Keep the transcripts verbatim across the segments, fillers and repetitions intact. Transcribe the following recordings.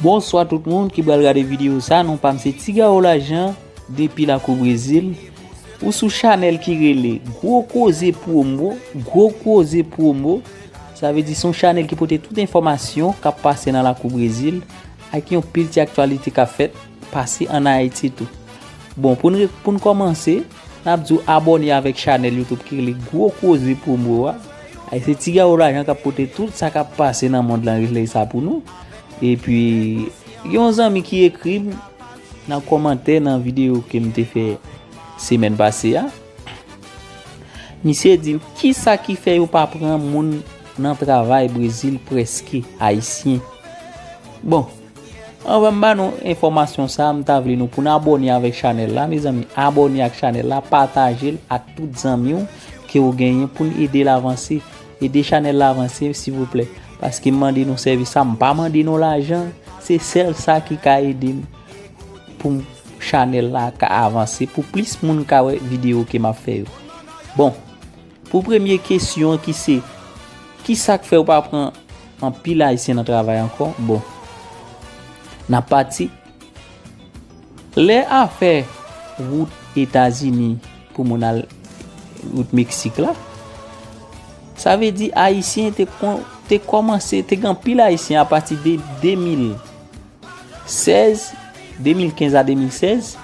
Bonswa tout moun ki pral gade videyo sa, non pa m se Ti Gawo Lajan depi lakou Brezil. Ou sou chanèl ki rele Gwo Koze Pwomo, Gwo Koze Pwomo. Sa vle di se yon chanèl ki pote tout enfòmasyon k ap pase nan lakou Brezil ak yon pil ti aktyalite k ap fèt pase ann Ayiti tou. Bon, pou n re- pou n kòmanse, n ap di w abòne avèk chanèl YouTube ki rele Gwo Koze Pwomo a. Ay, se Ti Gawo Lajan k ap pote tout sa k ap pase nan mond lan rele sa pou nou. Epi, gen yon zanmi ki ekri m nan kòmantè nan videyo ke m te fè semèn pase a. Misye di m, kisa ki fè yo pa pran moun nan travay Brezil prèske Ayisyen? Bon, anvan m ba nou enfòmasyon sa, m ta vle nou pou n abòne avèk chanèl la, mezanmi, abòne ak chanèl la, pataje l ak tout zanmi w ke w genyen pou n ede l avanse. Ede chanèl la avanse, silvouplè. Paske m mande nou sèvis sa, m pa mande nou lajan. Se sèl sa ki ka ede m pou m chanèl la ka avanse, pou plis moun ka wè videyo ke m ap fè yo. Bon, pou premye kesyon an ki se, kisa k fè yo pa pran anpil Ayisyen nan travay ankò? Bon, n ap pati. Lè afè wout Etazini pou moun al wout Meksik la, sa vle di Ayisyen te kon- te kòmanse, te gen anpil Ayisyen apati de de mil sèz, de mil kenz a de mil sèz,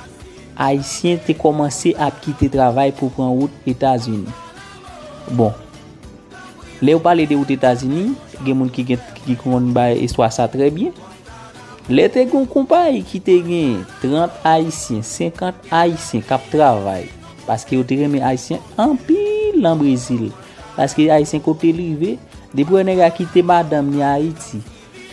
Ayisyen te kòmanse ap kite travay pou pran wout Etazini. Bon, lè yo pale de wout Etazini, gen moun ki gen, ki konn bay istwa sa trè byen. Lè te gen yon konpayi ki te gen trant Ayisyen, senkant Ayisyen k ap travay, paske yo te renmen Ayisyen anpil nan Brezil. Paske Ayisyen kote l rive, depi wè nèg la kite madanm li Ayiti,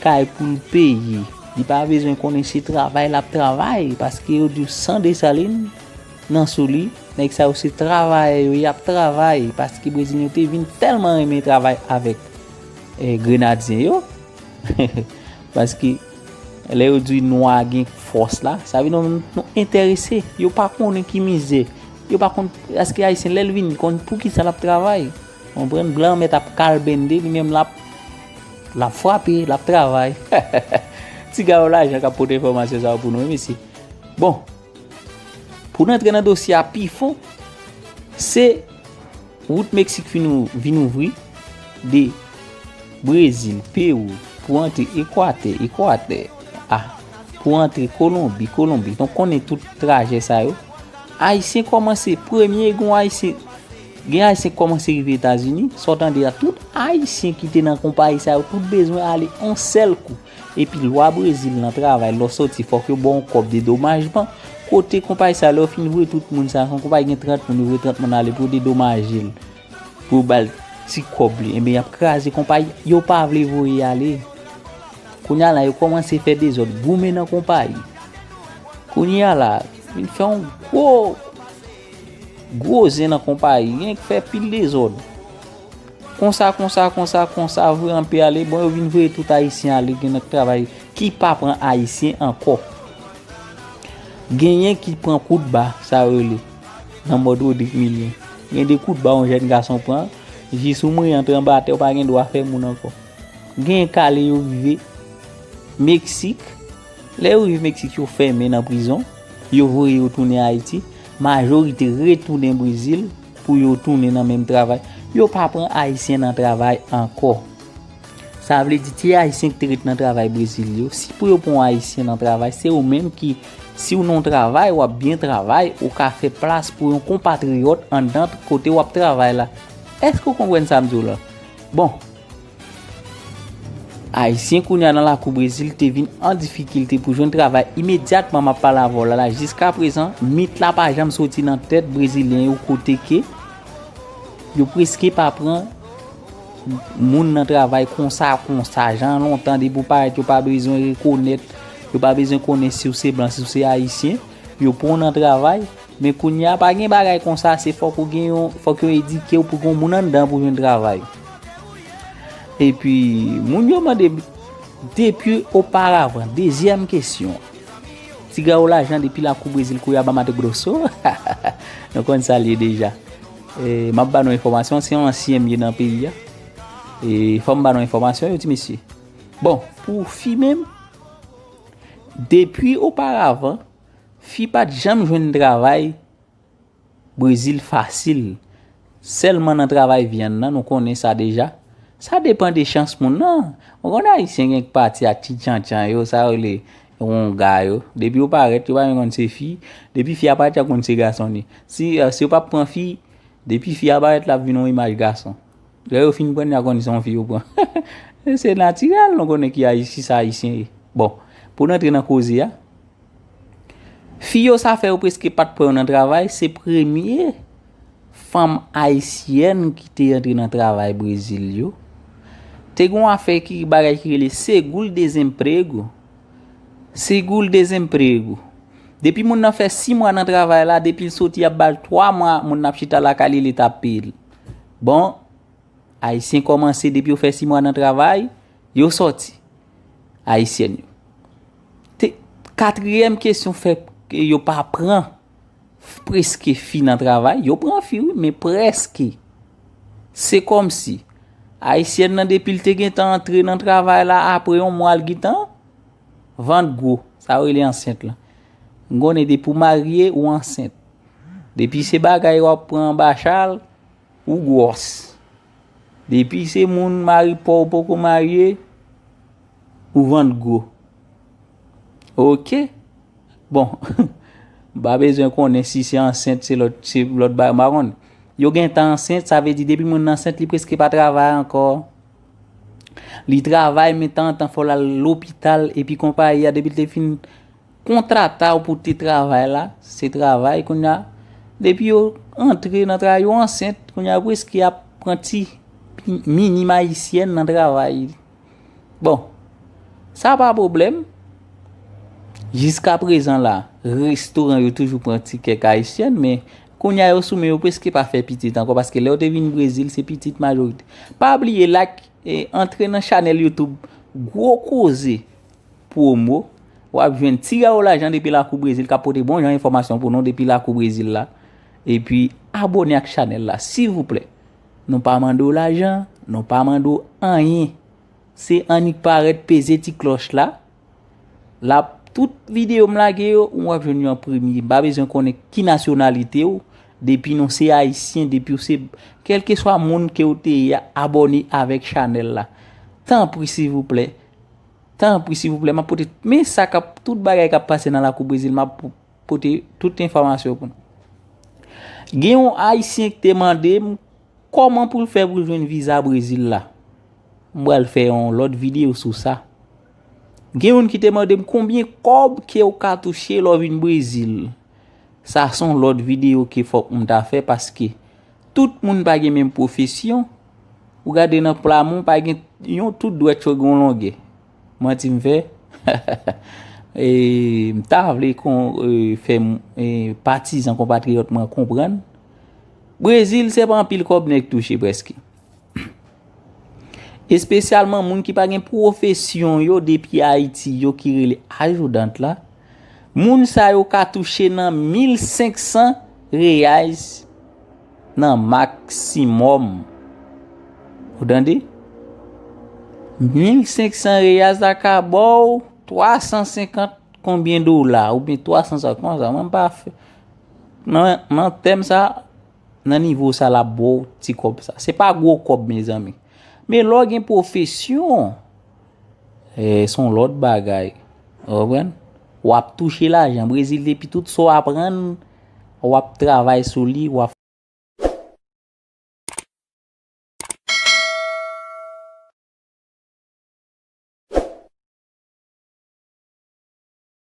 kay pou l peye, li pa bezwen konnen se travay l ap travay, paske yo di w san Desalin nan sou li, nèg sa yo se travayè yo, y ap travay, paske Brezilyen yo te vin tèlman renmen travay avèk eh, Grenadyen yo. Paske lè yo di nwa gen fòs la, sa vle di nou, nou enterese. Yo pa konnen ki mizè. Yo pa konn, paske Ayisyen lè l vini, konn pou ki sa l ap travay. Konprann? Blan mèt ap kalbende, li menm l ap, l ap frape, l ap travay. Ti Gawo Lajan k ap pote enfòmasyon sa yo pou nou, wi, mesye. Bon, pou n antre nan dosye a pi fon, se wout Meksik fin ou- vin ouvri de Brezil, Pewou, pou antre Ekwatè, Ekwatè, a, pou antre Kolonbi, Kolonbi. Donk, konnen tout trajè sa yo. Ayisyen kòmanse, premye gen Ayisyen, gen Ayisyen k kòmanse rive Etazini, sa w tande a, tout Ayisyen ki te nan konpayi sa yo, tout bezwen ale yon sèl kou. Epi lwa Brezil nan travay, lè w soti, fòk yo ba w yon kòb dedomajman. Kote konpayi sa, lè yo fin voye tout moun sa, yon konpayi gen trant moun, yo voye trant moun ale pou yo dedomaje l, pou yo ba l ti kòb li. Enben, y ap kraze konpayi, yo pa vle voye ale. Kounye a la, yo kòmanse fè dezòd, goumen nan konpayi. Kounye a la, vin fè yon gwo, gwo zen nan konpayi, gen k fè pil dezòd. Konsa, konsa, konsa, konsa, vre anpe ale. Bon, yo vin voye tout Ayisyen ale, gen nan travay ki pa pran Ayisyen ankò. Genyen ki pran kout ba, sa yo rele, nan mòd Rodrigue Milien. Gen de kout ba yon jèn gason pran, jis ou mwen antre anba tè, ou pa gen dwa fè moun ankò. Genyen k ale yo rive Meksik. Lè yo rive Meksik, yo fèmen nan prizon. Yo voye yo tounen Ayiti. Majorite retounen Brezil pou yo tounen nan menm travay. Yo pa pran Ayisyen nan travay ankò. Sa vle di, ti Ayisyen ki te ret nan travay Brezil yo, si pou yo pran yon Ayisyen nan travay, se ou menm ki, si w nan yon travay, w ap byen travay, ou ka fè plas pou yon konpatriyòt anndan kote w ap travay la. Èske w konprann sa m di w la? Bon, Ayisyen kounye a nan lakou Brezil te vin an difikilte pou jwenn travay imedyatman m ap pale avè w la, la. Jiskaprezan, mit la pa janm soti nan tèt Brezilyen yo kote ke yo prèske pa pran moun nan travay konsa, konsa. Jan lontan, depi w parèt, yo pa bezwen rekonèt, yo pa bezwen konnen si w se blan, si w se Ayisyen. Yo pran w nan travay, men kounye a pa gen bagay konsa, se fòk ou gen yon, fòk yo edike w pou gen yon moun anndan pou jwenn travay. Epi, moun yo mande, depi oparavan, dezyèm kesyon, Ti Gawo Lajan depi lakou Brezil, Cuiabá, Mato Grosso. Nou konn sa l ye deja. E, m ap ba nou enfòmasyon, se yon ansyen m ye nan peyi a. E, fò m ba nou enfòmasyon yo, ti mesye. Bon, pou fi menm, Depi oparavan, fi pa t janm jwenn travay Brezil fasil. Sèlman nan travay vyann nan, nou konnen sa deja. Sa depann de chans moun nan. Ou konn Ayisyen gen k pati ak ti tchantchan yo, sa yo rele wonga yo. Depi yo parèt, yo pa menm konn se fi. Depi fi a parèt, y ap konn se gason li. Si, eh, si yo pa pran fi, depi fi a parèt, l ap vin yon imaj gason. Lè yo fin pran, y ap konn se yon fi yo pran. Se natirèl, nou konnen ki Ayisyen, sa Ayisyen ye. Bon, pou n antre nan koze a, fi yo sa fè yo prèske pa t pran yo nan travay, se premye fanm ayisyèn ki te antre nan travay Brezil yo. Te gen yon afè ki, bagay ki rele seguro-desemprego. Seguro-desemprego. Depi moun nan fè sis mwa nan travay la, depi l soti, y ap ba l twa mwa, moun nan ap chita lakay li, leta ap peye l. Bon, Ayisyen kòmanse depi yo fè sis mwa nan travay, yo sòti. Ayisyèn yo. Te, katriyèm kesyon fè yo pa pran f-, prèske fi nan travay. Yo pran fi, wi, men prèske. Se kòmsi Ayisyèn nan, depi l te gentan antre nan travay la, apre yon mwa, l gentan vant gwo. Sa yo rele ansent lan. M konnen depi w marye, ou ansent. Depi se bagay w ap pran anba chal, ou gwòs. Depi se moun mari pa w poko marye, ou vant gwo. Oke. Bon, m pa bezwen konnen si se ansent, se lòt, se lòt bagay, m pa konn. Yo gentan ansent, sa vle di depi moun nan ansent, li prèske pa travay ankò. Li travay, men tanzantan fò l al lopital, epi konpayi a, depi l te fin kontrata w pou te travay la, se travay, kounye a, depi yo antre nan travay, yo ansent, kounye a, prèske y ap pran ti minim ayisyèn nan travay. Bon, sa pa pwoblèm. Jiskaprezan la, restoran yo toujou pran ti kèk ayisyèn, men kounye a yo sou men yo prèske pa fè pitit ankò, paske lè yo te vin Brezil, se pitit majorite. Pa bliye like, e, antre nan chanèl YouTube Gwo Koze Pwomo. W ap jwenn Ti Gawo Lajan depi lakou Brezil k ap pote bon jan enfòmasyon pou nou depi lakou Brezil la. Epi abòne ak chanèl la, silvouplè. Nou pa mande w lajan, nou pa mande w anyen. Se annik parèt, peze ti klòch la. L ap, tout videyo m lage yo, w ap jwenn yo an premye. M pa bezwen konnen ki nasyonalite w, depi nou se ayisyen, depi w se, kèlkeswa moun ke w te ye a, abòne avèk chanèl la. Tanpri, silvouplè. Tanpri, silvouplè, m ap pote, men sa k ap, tout bagay k ap pase nan lakou Brezil, m ap pote tout enfòmasyon pou nou. Gen yon ayisyen ki te mande m kòman pou l fè pou l jwenn viza Brezil la. M pral fè yon lòt videyo sou sa. Gen youn ki te mande m konbyen kòb ke w ka touche lè w vin Brezil. Sa se yon lòt videyo ke fòk m ta fè, paske tout moun pa gen menm pwofesyon. Ou gade nan pla men w, pa gen yon, tout dwèt yo gen yon longè. Manti m fè? E, m ta vle kon, e, fè m, e, patizan, konpatriyòt mwen konprann. Brezil, se pa anpil kòb nèg touche prèske. Espesyalman moun ki pa gen pwofesyon yo depi Ayiti yo ki rele ajudante la. Moun sa yo ka touche nan mil senk san reais nan maksimòm. Ou tande? Mil senk san reais la ka ba w twa san senkant konbyen dola, oubyen twa san sa, konsa, mwen pa fè. Nan, nan tèm sa, nan nivo sa, l ap ba w ti kòb sa. Se pa gwo kòb, mezanmi. Men lè w gen pwofesyon, e, se yon lòt bagay. Ou konprann? W ap touche lajan. Brezil, depi tout sa w aprann, w ap travay sou li, w ap